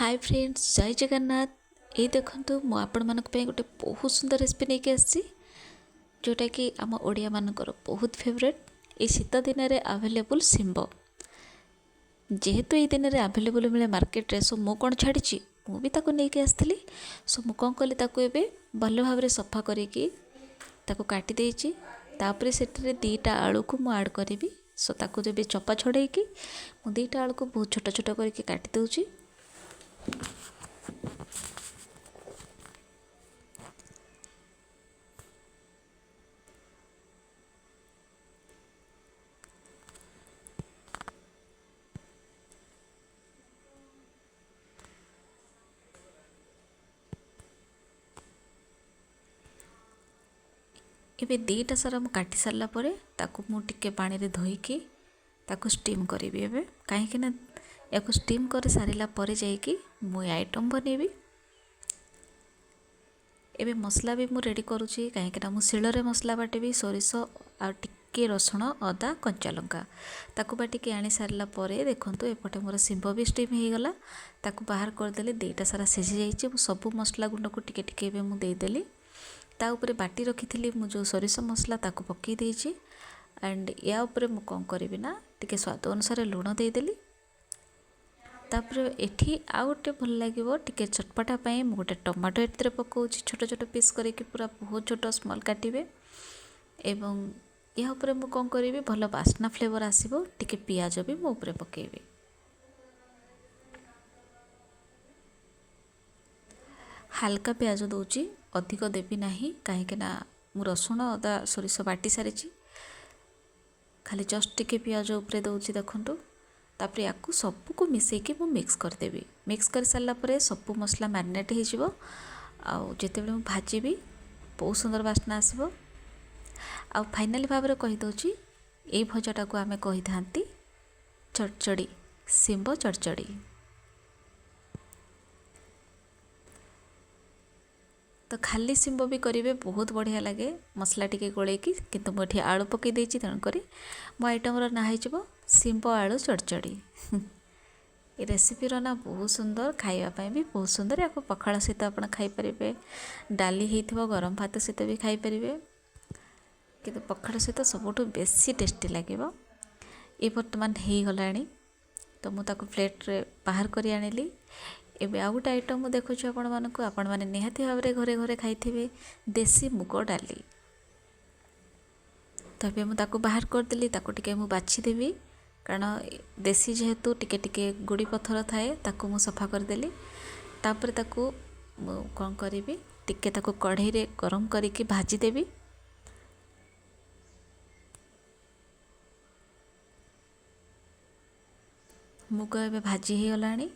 ହାଏ friends, ଜୟ ଜଗନ୍ନାଥ। ଏଇ ଦେଖନ୍ତୁ, ମୁଁ ଆପଣମାନଙ୍କ ପାଇଁ ଗୋଟେ ବହୁତ ସୁନ୍ଦର ରେସିପି ନେଇକି ଆସିଛି, ଯେଉଁଟାକି ଆମ ଓଡ଼ିଆମାନଙ୍କର ବହୁତ ଫେଭରେଟ୍। ଏଇ ଶୀତ ଦିନରେ ଆଭେଲେବୁଲ୍ ଶିମ୍ବ ଯେହେତୁ ଏଇ ଦିନରେ ଆଭେଲେବୁଲ୍ ମିଳେ ମାର୍କେଟରେ, ସୋ ମୁଁ କ'ଣ ଛାଡ଼ିଛି? ମୁଁ ବି ତାକୁ ନେଇକି ଆସିଥିଲି। ସୋ ମୁଁ କ'ଣ କଲି, ତାକୁ ଏବେ ଭଲ ଭାବରେ ସଫା କରିକି ତାକୁ କାଟି ଦେଇଛି। ତାପରେ ସେଥିରେ 2ଟା ଆଳୁକୁ ମୁଁ ଆଡ଼୍ କରିବି। ସୋ ତାକୁ ଯେବେ ଚୋପା ଛଡ଼େଇକି ମୁଁ 2ଟା ଆଳୁକୁ ବହୁତ ଛୋଟ ଛୋଟ କରିକି କାଟି ଦେଉଛି। ଏବେ 2ଟା ସାରା ମୁଁ କାଟି ସାରିଲା ପରେ ତାକୁ ମୁଁ ଟିକେ ପାଣିରେ ଧୋଇକି ତାକୁ ଷ୍ଟିମ୍ କରିବି ଏବେ, କାହିଁକି ନା ୟାକୁ ଷ୍ଟିମ୍ କରି ସାରିଲା ପରେ ଯାଇକି ମୁଁ ଏ ଆଇଟମ୍ ବନେଇବି। ଏବେ ମସଲା ବି ମୁଁ ରେଡ଼ି କରୁଛି, କାହିଁକିନା ମୁଁ ଶିଳରେ ମସଲା ବାଟିବି। ସୋରିଷ ଆଉ ଟିକେ ରସୁଣ, ଅଦା, କଞ୍ଚା ଲଙ୍କା ତାକୁ ବାଟିକି ଆଣି ସାରିଲା ପରେ ଦେଖନ୍ତୁ, ଏପଟେ ମୋର ଶିମ୍ବ ବି ଷ୍ଟିମ୍ ହେଇଗଲା। ତାକୁ ବାହାର କରିଦେଲି। 2ଟା ସାରା ସିଝି ଯାଇଛି। ମୁଁ ସବୁ ମସଲା ଗୁଣ୍ଡକୁ ଟିକେ ଟିକେ ଏବେ ମୁଁ ଦେଇଦେଲି। ତା ଉପରେ ବାଟି ରଖିଥିଲି ମୁଁ ଯେଉଁ ସୋରିଷ ମସଲା, ତାକୁ ପକାଇ ଦେଇଛି। ଆଣ୍ଡ ୟା ଉପରେ ମୁଁ କ'ଣ କରିବି ନା ଟିକେ ସ୍ୱାଦ ଅନୁସାରେ ଲୁଣ ଦେଇଦେଲି। ତାପରେ ଏଠି ଆଉ ଗୋଟେ ଭଲ ଲାଗିବ ଟିକେ ଚଟପଟା ପାଇଁ ମୁଁ ଗୋଟେ ଟମାଟୋ ଏଥିରେ ପକାଉଛି, ଛୋଟ ଛୋଟ ପିସ୍ କରିକି, ପୁରା ବହୁତ ଛୋଟ ସ୍ମଲ୍ କାଟିବେ। ଏବଂ ଏହା ଉପରେ ମୁଁ କ'ଣ କରିବି, ଭଲ ବାସ୍ନା ଫ୍ଲେଭର୍ ଆସିବ, ଟିକେ ପିଆଜ ବି ମୁଁ ଉପରେ ପକାଇବି। ହାଲକା ପିଆଜ ଦେଉଛି, ଅଧିକ ଦେବି ନାହିଁ, କାହିଁକିନା ମୁଁ ରସୁଣ, ଅଦା, ସୋରିଷ ବାଟି ସାରିଛି। ଖାଲି ଜଷ୍ଟ ଟିକେ ପିଆଜ ଉପରେ ଦେଉଛି, ଦେଖନ୍ତୁ। ତାପରେ ୟାକୁ ସବୁକୁ ମିଶାଇକି ମୁଁ ମିକ୍ସ କରିଦେବି। ମିକ୍ସ କରିସାରିଲା ପରେ ସବୁ ମସଲା ମ୍ୟାରିନେଟ୍ ହେଇଯିବ, ଆଉ ଯେତେବେଳେ ମୁଁ ଭାଜିବି ବହୁତ ସୁନ୍ଦର ବାସ୍ନା ଆସିବ। ଆଉ ଫାଇନାଲି ଭାବରେ କହିଦେଉଛି, ଏଇ ଭଜାଟାକୁ ଆମେ କହିଥାନ୍ତି ଚଡ଼ଚଡ଼ି, ଶିମ୍ବ ଚଡ଼ଚଡ଼ି। ତ ଖାଲି ଶିମ୍ବ ବି କରିବେ, ବହୁତ ବଢ଼ିଆ ଲାଗେ ମସଲା ଟିକେ ଗୋଳେଇକି। କିନ୍ତୁ ମୁଁ ଏଠି ଆଳୁ ପକାଇ ଦେଇଛି, ତେଣୁକରି ମୋ ଆଇଟମ୍ର ନାଁ ହେଇଯିବ ଶିମ୍ବ ଆଳୁ ଚଡ଼ଚଡ଼ି। ଏ ରେସିପିର ନାଁ ବହୁତ ସୁନ୍ଦର, ଖାଇବା ପାଇଁ ବି ବହୁତ ସୁନ୍ଦର। ୟାକୁ ପଖାଳ ସହିତ ଆପଣ ଖାଇପାରିବେ, ଡାଲି ହେଇଥିବ ଗରମ ଭାତ ସହିତ ବି ଖାଇପାରିବେ, କିନ୍ତୁ ପଖାଳ ସହିତ ସବୁଠୁ ବେଶୀ ଟେଷ୍ଟି ଲାଗିବ। ଏ ବର୍ତ୍ତମାନ ହେଇଗଲାଣି, ତ ମୁଁ ତାକୁ ପ୍ଲେଟ୍ରେ ବାହାର କରି ଆଣିଲି। ଏବେ ଆଉ ଗୋଟେ ଆଇଟମ୍ ମୁଁ ଦେଖୁଛି ଆପଣମାନଙ୍କୁ, ଆପଣମାନେ ନିହାତି ଭାବରେ ଘରେ ଘରେ ଖାଇଥିବେ, ଦେଶୀ ମୁଗ ଡାଲି। ତ ଏବେ ମୁଁ ତାକୁ ବାହାର କରିଦେଲି। ତାକୁ ଟିକେ ମୁଁ ବାଛିଦେବି, କାରଣ ଦେଶୀ ଯେହେତୁ ଟିକେ ଟିକେ ଗୋଡ଼ି ପଥର ଥାଏ। ତାକୁ ମୁଁ ସଫା କରିଦେଲି। ତାପରେ ତାକୁ ମୁଁ କ'ଣ କରିବି, ଟିକେ ତାକୁ କଢ଼େଇରେ ଗରମ କରିକି ଭାଜିଦେବି। ମୁଗ ଏବେ ଭାଜି ହେଇଗଲାଣି।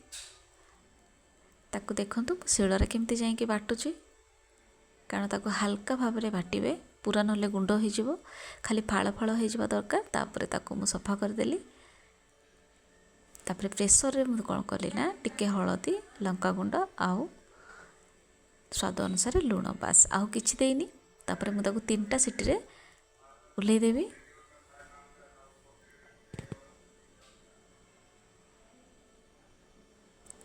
ତାକୁ ଦେଖନ୍ତୁ, ମୁଁ ଶିଳରେ କେମିତି ଯାଇକି ବାଟୁଛି, କାରଣ ତାକୁ ହାଲକା ଭାବରେ ବାଟିବେ, ପୁରା ନହେଲେ ଗୁଣ୍ଡ ହେଇଯିବ। ଖାଲି ଫାଳ ଫାଳ ହେଇଯିବା ଦରକାର। ତାପରେ ତାକୁ ମୁଁ ସଫା କରିଦେଲି। ତାପରେ ପ୍ରେସରରେ ମୁଁ କ'ଣ କଲି ନା ଟିକେ ହଳଦୀ, ଲଙ୍କାଗୁଣ୍ଡ ଆଉ ସ୍ୱାଦ ଅନୁସାରେ ଲୁଣ, ବାସ୍, ଆଉ କିଛି ଦେଇନି। ତାପରେ ମୁଁ ତାକୁ 3ଟା ସିଟିରେ ଓହ୍ଲେଇ ଦେବି।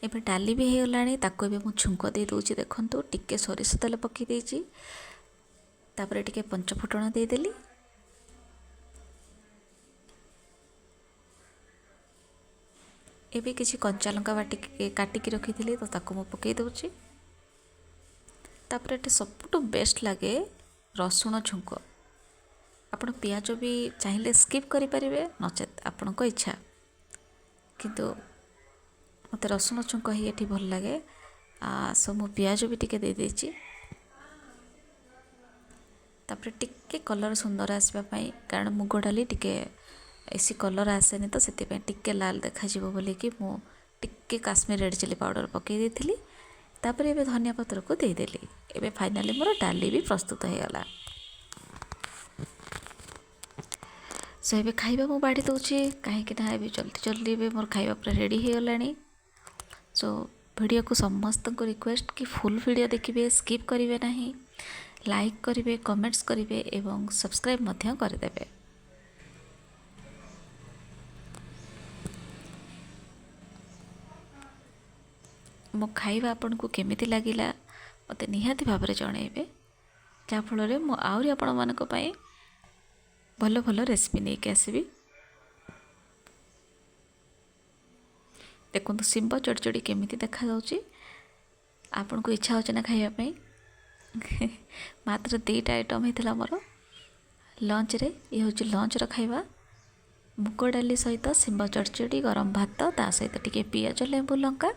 ଏବେ ଡାଲି ବି ହେଇଗଲାଣି, ତାକୁ ଏବେ ମୁଁ ଛୁଙ୍କ ଦେଇ ଦେଉଛି। ଦେଖନ୍ତୁ, ଟିକେ ସୋରିଷ ତେଲ ପକାଇ ଦେଇଛି, ତାପରେ ଟିକେ ପଞ୍ଚଫୁଟଣ ଦେଇଦେଲି। ଏବେ କିଛି କଞ୍ଚା ଲଙ୍କା ବାଟିକି କାଟିକି ରଖିଥିଲି, ତ ତାକୁ ମୁଁ ପକାଇ ଦେଉଛି। ତାପରେ ଏଠି ସବୁଠୁ ବେଷ୍ଟ ଲାଗେ ରସୁଣ ଛୁଙ୍କ। ଆପଣ ପିଆଜ ବି ଚାହିଁଲେ ସ୍କିପ୍ କରିପାରିବେ, ନଚେତ୍ ଆପଣଙ୍କ ଇଚ୍ଛା, କିନ୍ତୁ ମୋତେ ରସୁଣ ଛୁଙ୍କ ହିଁ ଏଠି ଭଲ ଲାଗେ। ସୋ ମୁଁ ପିଆଜ ବି ଟିକେ ଦେଇଦେଇଛି। ତାପରେ ଟିକେ କଲର୍ ସୁନ୍ଦର ଆସିବା ପାଇଁ, କାରଣ ମୁଗ ଡାଲି ଟିକେ ବେଶୀ କଲର୍ ଆସେନି, ତ ସେଥିପାଇଁ ଟିକେ ଲାଲ ଦେଖାଯିବ ବୋଲିକି ମୁଁ ଟିକେ କାଶ୍ମୀର ରେଡ଼୍ ଚିଲି ପାଉଡ଼ର ପକାଇ ଦେଇଥିଲି। ତାପରେ ଏବେ ଧନିଆ ପତ୍ରକୁ ଦେଇଦେଲି। ଏବେ ଫାଇନାଲି ମୋର ଡାଲି ବି ପ୍ରସ୍ତୁତ ହେଇଗଲା। ସୋ ଏବେ ଖାଇବା ମୁଁ ବାଢ଼ି ଦେଉଛି, କାହିଁକି ନା ଏବେ ଜଲ୍ଦି ଜଲ୍ଦି ଏବେ ମୋର ଖାଇବା ପୁରା ରେଡ଼ି ହେଇଗଲାଣି। ସୋ ଭିଡ଼ିଓକୁ ସମସ୍ତଙ୍କୁ ରିକ୍ୱେଷ୍ଟ କି ଫୁଲ୍ ଭିଡ଼ିଓ ଦେଖିବେ, ସ୍କିପ୍ କରିବେ ନାହିଁ, ଲାଇକ୍ କରିବେ, କମେଣ୍ଟସ୍ କରିବେ ଏବଂ ସବସ୍କ୍ରାଇବ୍ ମଧ୍ୟ କରିଦେବେ। ମୋ ଖାଇବା ଆପଣଙ୍କୁ କେମିତି ଲାଗିଲା ମୋତେ ନିହାତି ଭାବରେ ଜଣାଇବେ, ଯାହାଫଳରେ ମୁଁ ଆହୁରି ଆପଣମାନଙ୍କ ପାଇଁ ଭଲ ଭଲ ରେସିପି ନେଇକି ଆସିବି। ଦେଖନ୍ତୁ ଶିମ୍ବ ଚଡ଼ଚଡ଼ି କେମିତି ଦେଖାଯାଉଛି। ଆପଣଙ୍କୁ ଇଚ୍ଛା ହେଉଛି ନା ଖାଇବା ପାଇଁ? ମାତ୍ର 2ଟା ଆଇଟମ୍ ହେଇଥିଲା ମୋର ଲଞ୍ଚରେ। ଇଏ ହେଉଛି ଲଞ୍ଚର ଖାଇବା, ମୁଗ ଡାଲି ସହିତ ଶିମ୍ବ ଚଡ଼ଚଡ଼ି, ଗରମ ଭାତ, ତା ସହିତ ଟିକେ ପିଆଜ, ଲେମ୍ବୁ, ଲଙ୍କା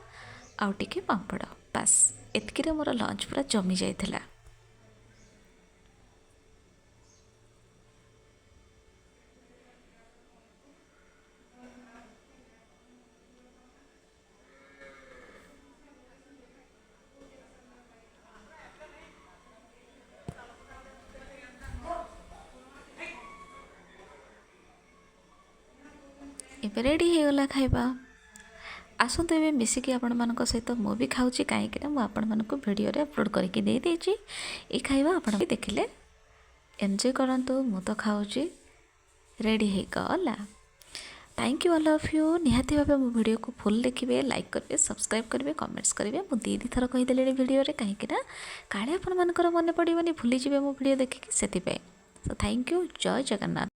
ଆଉ ଟିକେ ପାମ୍ପଡ଼। ବାସ୍, ଏତିକିରେ ମୋର ଲଞ୍ଚ ପୁରା ଜମି ଯାଇଥିଲା। ଏବେ ରେଡ଼ି ହେଇଗଲା ଖାଇବା। ଆସନ୍ତୁ ଏବେ ମିଶିକି ଆପଣମାନଙ୍କ ସହିତ ମୁଁ ବି ଖାଉଛି, କାହିଁକିନା ମୁଁ ଆପଣମାନଙ୍କୁ ଭିଡ଼ିଓରେ ଅପଲୋଡ଼ କରିକି ଦେଇଦେଇଛି ଏ ଖାଇବା। ଆପଣ ବି ଦେଖିଲେ ଏନ୍ଜୟ କରନ୍ତୁ। ମୁଁ ତ ଖାଉଛି, ରେଡ଼ି ହେଇଗଲା। Thank you all of you. ନିହାତି ଭାବେ ମୋ ଭିଡ଼ିଓକୁ ଫୁଲ୍ ଦେଖିବେ, ଲାଇକ୍ କରିବେ, ସବସ୍କ୍ରାଇବ୍ କରିବେ, କମେଣ୍ଟସ୍ କରିବେ। ମୁଁ 2 2 ଥର କହିଦେଲିଣି ଭିଡ଼ିଓରେ, କାହିଁକିନା କାଳେ ଆପଣମାନଙ୍କର ମନେ ପଡ଼ିବନି, ଭୁଲିଯିବେ ମୋ ଭିଡ଼ିଓ ଦେଖିକି, ସେଥିପାଇଁ। So thank you, Jay Jagannath.